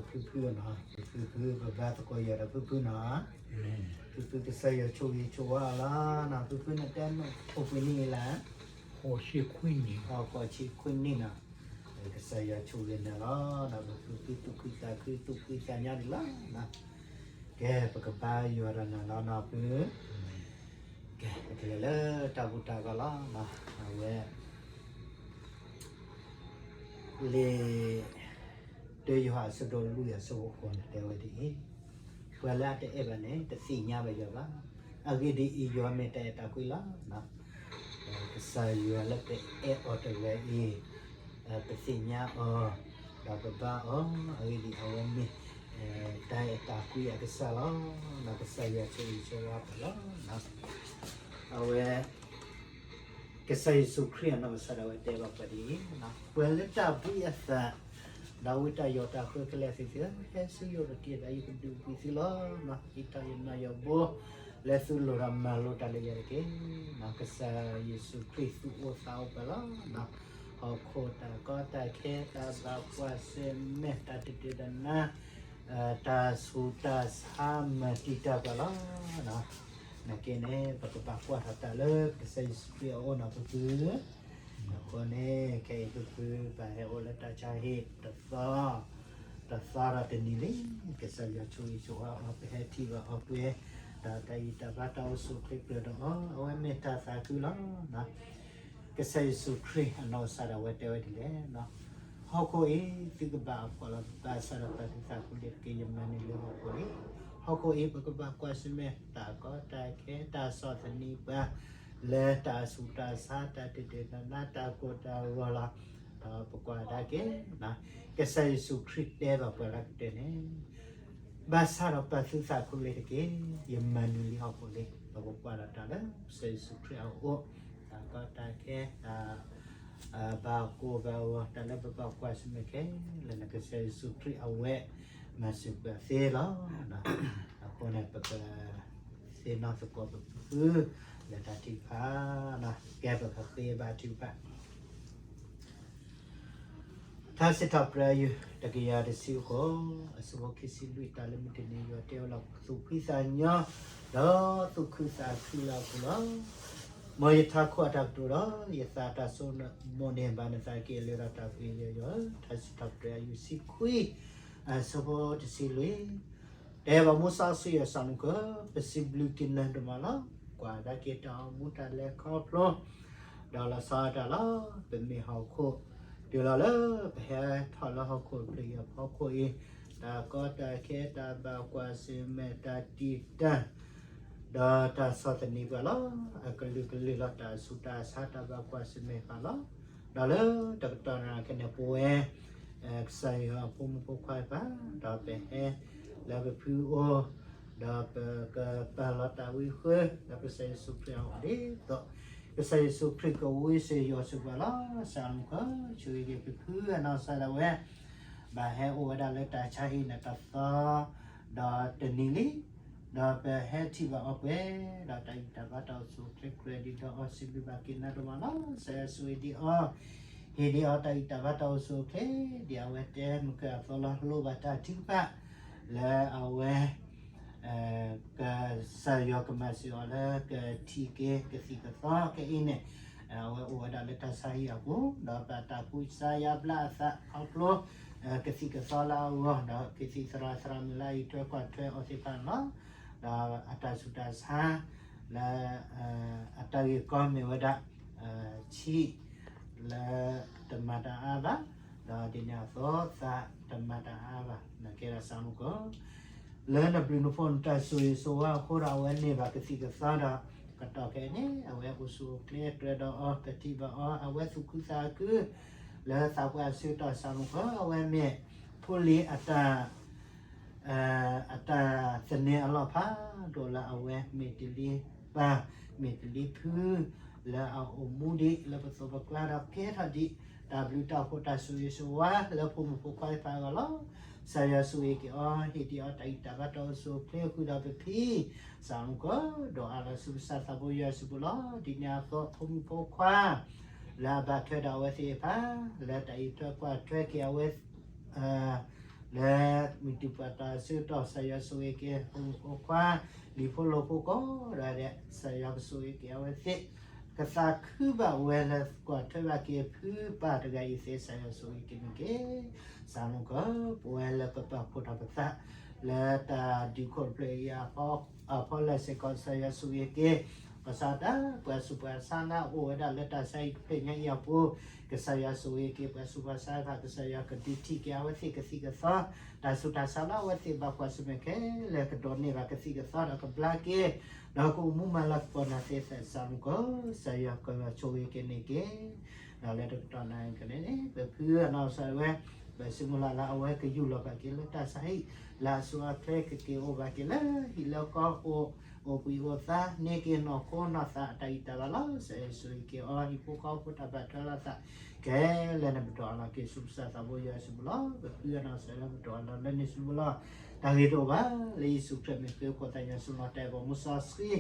ဖုဖုနီၤ, ဖုဖု ပဘါသကိးယွၤဒီးဖုဖုနီၤ, ဖုဖုကစၢ်ယွၤဆိၣ်ဂ့ၤဆိၣ်ဝါအီၤလီၤနီၤ, ဖုဖုနတဲအိၣ်ပှဲၤနံၣ်လၢ်, ဃိးဆံခွံနံၣ်နီၤ, ကစၢ်ယွၤဆိၣ်ဂ့ၤနၤလီၤ, ဒီးဖုဖုသူၣ်ခုသးခုသူၣ်ဖှံသးညီဒံးလီၤနီၤ, ကဲ ပကဘါယွၤဒီးနၤလီၤနီၤ ဖု, ကဲ ပကလဲၤလၢတၢ်ဘူၣ်တၢ်ဂီၤလီၤနီၤ, အဝဲ လံာ် တၢယိၤဟၣ်အဆၢဒိၣ်လွံၢ်အဆၢဖိဃိးန့ၣ် တဲဝဲဒ်အံၤ, ပှၤလၢအတအဲၣ်ဘၣ်န့ၣ် တသ့ၣ်ညါဘၣ်ယွၤဘၣ်. အဂ့ၢ်ဒ်အံၤ, ယွၤမ့ၢ်တၢ်အဲၣ်တၢ်ကွံလီၤ. ကစၢ်ယွၤလၢပအဲၣ်အီၤတဂၤအံၤ, ပသ့ၣ်ညါအီၤ, ဒီးပဘါအီၤ, အဂ့ၢ်ဒ်အံၤ, အဝဲမ့ၢ် တၢ်အဲၣ်တၢ်ကွံအကစၢ်လီၤ. ဒီးကစၢ်ယွၤဆိၣ်ဂ့ၤဆိၣ်ဝါပှၤလီၤ. အဝဲ ကစၢ်ယ့ၣ်ၡူးခရံာ်အနီၢ်ကစၢ်ဒၣ်ဝဲတဲဘၣ်ပှၤဒ်အံၤ, ပှၤလၢတၢ်ဘှံးအသး, ဒီးဝံတၢ်ယီၢ်တၢ်ဃၢခဲလၢာ်သ့ၣ်ဧၢ, ဟဲဆူယအိၣ်တက့ၢ်, ဒီးယကဒုးဘှံးသုလီၤ. ဟံးထီၣ်ယနီၢ်ယဘိ, လၢသုလိၣ်ဒီးမၤလိတၢ်လၢယၤတက့ၢ်. ကစၢ်ယ့ၣ်ၡူးခရံာ်သူၣ်အိၣ်သးအိၣ်ပှၤလီၤ. ဟီၣ်ခိၣ်တၢ်ကီတၢ်ခဲ, တၢ်ဘၣ်ကွၢ်ဆၢၣ်မဲာ်, တၢ်တဒုၣ်တၢ်နါ, တၢ်ဆူးတၢ်ဆါမၤတံာ်တာ်ပှၤလီၤ. နာ်က့န့ၣ် ပကဘၣ်ကွၢ်ထီၣ်တၢ်လၢကစၢ်ယ့ၣ်ၡူးခရံာ်အအိၣ်နီၤ ဖုဖု. အဃိန့ၣ် ခဲအံၤဖုဖု ပဟဲအိၣ်လၢတၢ်ဆါဟံၣ်တသီ, တသီဒီးတနံၤလံ, ကစၢ်ယွၤဆိၣ်ဂ့ၤဆိၣ်ဝါအီၤ, ပဟဲထံၣ်ဘၣ်အီၤပှဲၤ, ဒီးတၢ်ဂံၢ်တၢ်ဘါတၢ်အိၣ်ဆူၣ်အိၣ်ချ့ကြၢးဒီးအီၤ, အဝဲမ့ၢ်တၢ်သးခုလီၤ. ကစၢ်ယ့ၣ်ၡူးခရံာ်အနီၢ်ကစၢ်ဒၣ်ဝဲတဲဝဲဒ်လဲၣ်, ဟီၣ်ခိၣ်အံၤ သုကဘၣ်အဖှီၣ်လီၤ, ဘၣ်ဆၣ်ဒီးပာ်သုသးခူလ့ၣ်တက့ၢ်, ယမၤနၢၤလၢဟီၣ်ခိၣ်လံ. ဟီၣ်ခိၣ်အံၤ ပကဘၣ်ကွၢ်ဆၢၣ်မဲာ်တၢ်ကီတၢ်ခဲ, တၢ်ဆီၣ်သနံးပှၤ လၢတၢ်ဆူးတၢ်ဆါ, တၢ်တဒုၣ်တၢ်နါ, တၢ်ကိၢ်တၢ်ဂီၤလီၤ. ဒီးပကွၢ်ဒၣ်က့ၤ, ကစၢ်ယ့ၣ်ၡူးခရံာ်တဲဘၣ်ပှၤလၢကတၢၢ်န့ၣ်, ဘၣ်ဆၣ်ဒီးပာ်သုသးခူလ့ၣ်တက့ၢ်, ယမၤနၢၤလံဟီၣ်ခိၣ်လံ. ဒီးပကွၢ်ဒီးတၢ်လၢကစၢ်ယ့ၣ်ၡူးခရံာ်အအိၣ်, တၢ်ကီတၢ်ခဲ, တၢ် ဘၣ်ကိၢ်ဘၣ်ဂီၤ, တၢ်လၢပဘၣ်ကွၢ်ဆၢၣ်မဲာ်ခဲလၢာ်န့ၣ် ကစၢ်ယ့ၣ်ၡူးခရံာ်အဝဲ မၤစၢၤပှၤသ့လီၤ. အဃိန့ၣ် ပကသ့ၣ်နီၣ်သကိးပဖု လၢတၢ်ထုကဖၣ်, ကဲ ပကဃ့ဘါထုကဖၣ်. ထါစံးထီၣ်ပတြၢၤ အယူၢ် တကယၤတဆံဃိး, အဆၢဖိခံဆံလွံၢ်, တၢ်လၢမုၢ်တနံၤယွၤတဲဝဲလီၤ, သူၣ်ဖှံသးညီ ဒီးသူၣ်ခုသးခုလၢအပူၤလီၤ. မ်ယထးခိၣ်အတၢ်ကတိၤဒီး ယသးအတၢ်ဆိကမိၣ်န့ၣ် ဘၣ်နသးက့ၤလၢဒီးတၢ်ပှ့ၤယွၤယွၤ. ထါစံးထီၣ်ပတြၢၤ အယူၢ်ဆံခွံ, အဆၢဖိတဆံလွံၢ်, တဲဘၣ်မူစီဆှံယွၤ စီၤမူခိၣ်, ပစံးဘျုးက့ၤနၤဒိၣ်မးလီၤ. ကွၢ်ဒၣ်က့ၤတၢ်အိၣ်မူတၢ်လဲၤခီဖျိ ဒီးလီၤဆီဒၣ်တၢ်လီၤ. ပမ့ၢ်ဟီၣ်ခိၣ်တုၤလီၤလၢ ပဟဲထီၣ်လၢဟီၣ်ခိၣ်ဖျၢၣ်အံၤအဖီခိၣ်အံၤ, တၢ်ကီတၢ်ခဲ, တၢ်ဘၣ်ကွၢ်ဆၢၣ်မဲာ်, တၢ်တံာ်တာ် ဒီးတၢ်ဆီၣ်သနံးပှၤလီၤ. အကလုာ်ကလုာ်လီၤ, တၢ်ဆူးတၢ်ဆါ, တၢ်ဘၣ်ကွၢ်ဆၢၣ်မဲာ်ပှၤလီၤ. ဒီးလၢတကတီၢ်န့ၣ်က့န့ၣ် ပဝဲ ကစၢ်ယွၤအဖိမုၣ်ဖိခွါတဖၣ်, ဒီးပဟဲလၢပဖုအအိၣ်, ဒီးပကပာ်လီၤတၢ်ဝံဃၢ လၢကစၢ်ယ့ၣ်ၡူးခရံာ်အအိၣ်ဒ်သိး ကစၢ်ယ့ၣ်ၡူးခရံာ်ကဝံစ့ၢ်ယွၤစ့ၢ်ပှၤလီၤ. စီၤမူခိၣ်, ဆိၣ်ဂ့ၤက့ၤပဖုအနီၢ်ကစၢ်ဒၣ်ဝဲ, ဘၣ်ဟဲအိၣ်ဝဲဒၣ်လၢတၢ်ဆါဟံၣ်န့ၣ်တသီ ဒီးတနံၤလံ, ဒီးပဟဲထံၣ်ဘၣ်အီၤပှဲၤ, ဒီးတၢ်ဂံၢ်တၢ်ဘါတၢ်အိၣ်ဆူၣ်အိၣ်ချ့ကြၢးဒံးဒီးအီၤ, စံးဘျုးဘၣ်က့ၤနၤဒိၣ်မးလီၤ. ကစၢ်ယွၤဆိၣ်ဂ့ၤဒံးအီၤ, ဟ့ၣ်ဒံးအီၤတၢ်ဂံၢ်တၢ်ဘါတၢ်အိၣ်ဆူၣ်အိၣ်ချ့, ဒ်အဝဲတဲမုၢ်ကၢအသိးလီၤ. လိၣ်ဘၣ်တၢ်ထုကဖၣ်လၢအဝဲ ကစၢ်ယွၤကမၤစၢၤအီၤလၢကထံၣ်က့ၤကသံၣ်ကသီခဲအံၤန့ၣ်, အဝဲအိၣ်ဝဲဒၣ်လၢတၢ်ဆါဟံၣ်အပူၤ, ဒီးဘၣ်တၢ်ကူစါယါဘျါအသးခီဖျိ ကသံၣ်ကသီလၢအဂီၢ်, ဒီးကသံၣ်သရၣ်သရၣ်မုၣ်လၢအအံးထွဲကွၢ်ထွဲအီၤသ့ၣ်တဖၣ်န့ၣ်လီၤ. ဒီးအတၢ်ဆူးတၢ်ဆါလၢ အတၢ်ဂ့ၢ်ကီမ့ၢ်ဝဲဒၣ် ဆံး လၢတမၤတၢ်အါဘၣ်, ဒီးဒ်န့ၣ်အသိးသးတမၤတၢ်အါဘၣ်. နကဲဒၣ်စီၤမူခိၣ် လၢနဘျုးနဖှိၣ်နတၢ်ဆိၣ်ဂ့ၤဆိၣ်ဝါအဃိဒီး အဝဲန့ၢ်ဘၣ်ကသံၣ်ကသီဒီး ကတီၢ်ခဲအံၤန့ၣ် အဝဲအိၣ်ဆူၣ်အိၣ်ချ့ကြၢးဒီးအီၤ, ပထံၣ်ဘၣ်အီၤ, အဝဲသူၣ်ခုသးခု လၢသးပှၢ်အဆၢကတီၢ်စီၤမူခိၣ်, အဝဲမ့ၢ်ဖိလံၤအတၢ် အတၢ်သန့ၤအလီၢ်ဖးဒိၣ်လၢအဝဲမ့ၢ်တလံၤပၢ်, မ့ၢ်တလံၤဖု လၢအအိၣ်မူဒံးလၢပသိးပကျါဒီးကဲထီၣ်ဒံး တၢ်ဘျုးတၢ်ဖှိၣ်တၢ်ဆိၣ်ဂ့ၤဆိၣ်ဝါလၢဖိမုၣ်ဖိခွါသ့ၣ်တဖၣ်အဂီၢ်လီၤ. ကစၢ်ယွၤဆိၣ်ဂ့ၤက့ၤအီၤ, ဟ့ၣ်ဒံးအီၤတၢ်ဂံၢ်တၢ်ဘါတၢ်အိၣ်ဆူၣ်အိၣ်ချ့ဃုာ်ဒီးပဖံ, စီၤမူခိၣ် ဒိးအါလီၤဆူကစၢ်သးဘိယွၤစုပူၤလီၤ. ဒ်န့ၣ်အသိးဖိမုၣ်ဖိခွါ လၢအဘၣ်ထွဲဒီးအဝဲသ့ၣ်တဖၣ် လၢတၢ်အံးထွဲကွၢ်ထွဲက့ၤအဝဲ အ လၢမုၢ်တံၢ်ပှၤတီၢ်အဆၢကတီၢ် ကစၢ်ယွၤဆိၣ်ဂ့ၤက့ၤ ဖိမုၣ်ဖိခွါ လံၤဖိလိာ်ဖိကိးဂၤဒဲး, ကစၢ်ယွၤကဆိၣ်ဂ့ၤက့ၤအဝဲသ့ၣ်, ကသးခုဘၣ်ဝဲလၢကွၢ်ထွဲဘၣ်က့ၤဖုပၢ်တဂၤအံၤသ့ ကစၢ်ယွၤဆိၣ်ဂ့ၤက့ၤန့ၢ်က့ၤ, စၢ်မူကီၢ် ပဝဲလၢပပာ်ဖှိၣ်ထီၣ်ပသး လၢတၢ်ဒုးခိၣ်တဖျၢၣ်အံၤ အဖီလာ်စ့ၢ်ကီး ကစၢ်ယွၤဆိၣ်ဂ့ၤက့ၤ, ဘၣ်ဆၣ်တၢ် ပှၤဆူးပှၤဆါလၢအအိၣ်ဝဲဒၣ်လၢတၢ်ဆါဟံၣ်တဖျၢၣ်ညါအံၤအပူၤ, ကစၢ်ယွၤဆိၣ်ဂ့ၤက့ၤ ပှၤဆူးပှၤဆါတဖၣ်, ကစၢ်ယွၤကဒုးထံၣ်က့ၤအဝဲသ့ၣ်ကသံၣ်ကသီ, တၢ်ဆူးတၢ်ဆါလၢအဝဲသ့ၣ်ဘၣ်ကွၢ်ဆၢၣ်မဲာ်ခဲလၢာ် ကဒိးန့ၢ်ဘၣ်ကသံၣ်ကသီဒီးကဘျါက့ၤ, ဒီးကအိၣ်မူမၤလၤကပီၤနၤသ့ သးစၢ်မူကီၢ်, ကစၢ်ယွၤကဆိၣ်ဂ့ၤက့ၤန့ၢ်က့ၤ, ဒီးလၢတကတီၢ်နၢ်ကန့ၣ်န့ၣ် ပဖုအနီၢ်ကစၢ်ဒၣ်ဝဲ ပဆၢမုၢ်လၢ်လၢအဝဲကယူၢ်လီၤဘၣ်က့ၤလၢတၢ်ဆါဟံၣ်, လၢအစိၤအချ့ ကက့ၤအိၣ်ဘၣ်က့ၤလၢဟံၣ်လၢဃီအိၣ်, အိၣ်ဘှံးအိၣ်သါ, န့ၢ်က့ၤနီၢ်ခိနီၢ်သးအတၢ်ဂံၢ်တၢ်ဘါလီၤ. ကစၢ်ယွၤဆိၣ်ဂ့ၤက့ၤအီၤ ဟံၣ်ဖိဃီဖိတၢ်ဘၣ်ထွဲလိာ်သးခဲလၢာ်န့ၣ် ပဒိးအလီၤက့ၤဆူကစၢ်သးဘိယွၤအစုပူၤလီၤ. ပဖုအနီၢ်ကစၢ်ဒၣ်ဝဲ ပဒိးအလီၤလၢန့ၣ်စုပူၤလီၤ. တၢ်ဂ့ၤတအိၣ်ဘၣ် လၢယ့ၣ်ၡူးခရံာ်မ့ၢ်ဃ့ ခိၣ်သးညါ ဆူလီၤတဲာ်ဘီမူစီဆှံ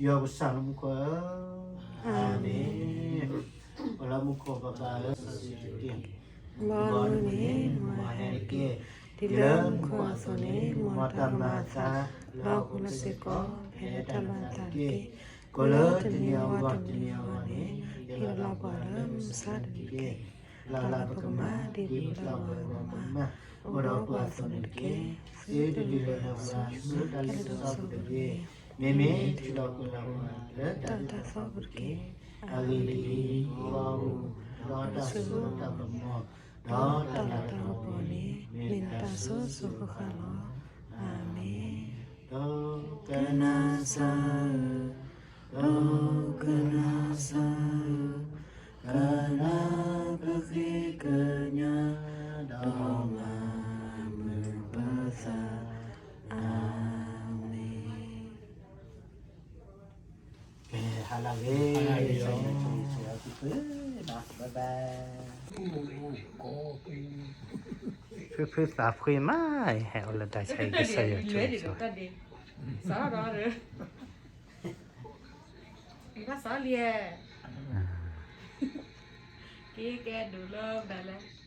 ယွၤပကစၢ်လၢမူခိၣ်ဧၢ, အၤမ့ၣ်. အိၣ်လၢမူခိၣ်ပပၢ်ဧၢ, စီဆှံတက့ၢ်. မ်နမံၤန့ၣ် မ်ဟဲတက့ၢ်. ဒ်လၢမူခိၣ်အသိးန့ၣ် မ်တၢ်မၤအသး လၢဟီၣ်ခိၣ်စ့ၢ်ကီး ပဟဲတၢ်မၤအသးတက့ၢ်. ကိးလၢတနံၤအဂီၢ်တနံၤအဂီၢ်န့ၣ် ဟ့ၣ်လီၤပှၤလၢမုၢ်မဆါတနံၤတက့ၢ်. ပျၢ်လၢပကမၤ ဒ်ပျၢ်ပှၤဂီၢ်မး အိၣ်ဒီးပှၤအသိးန့ၣ်တက့ၢ်. သုတဒုးလဲၤနုာ်ပှၤဆူတၢ်လ့ပစီပူၤတဂ့ၤ. မ့မ့ၢ်ထုးထီၣ်ကွံာ်လီၤပှၤလၢတၢ်အၢတၢ်သီပူၤတက့ၢ်. အဂ့ၢ်ဒ်အံၤ, ပအိၣ်ဒီးတၢ်စိတၢ်ကမီၤ ဒီးတၢ်လၤတၢ်ကပီၤန့ၣ် မ့ၢ်တၢ်စိၤစိၤဃၣ်ဃၣ်လီၤ. အၤမ့ၣ်. ဒီးကနၤစၢ်ဧၢ, ဒီးကနၤစၢ်ဧၢ, ကနၣ်ပဃ့ကညး ဒီးမၤမုာ်ပသး, အၤမ့ၣ်. ကဲ ဟါလၢအဂ့ၤ, ကစၢ်ယွၤဆိၣ်ဂ့ၤဆိၣ်ဝါသုဖု, ဘၣ်ဘၣ်. ဖုဖုသးဖှံမး, ဟဲအိၣ်လၢတၢ်ဆါဟံၣ် ကစၢ်ယွၤဆိၣ်ဂ့ၤဆိၣ်ဝါ, ဘၣ်စးလံ, က့ကဲဒိၣ်လၢဘၣ်လၢ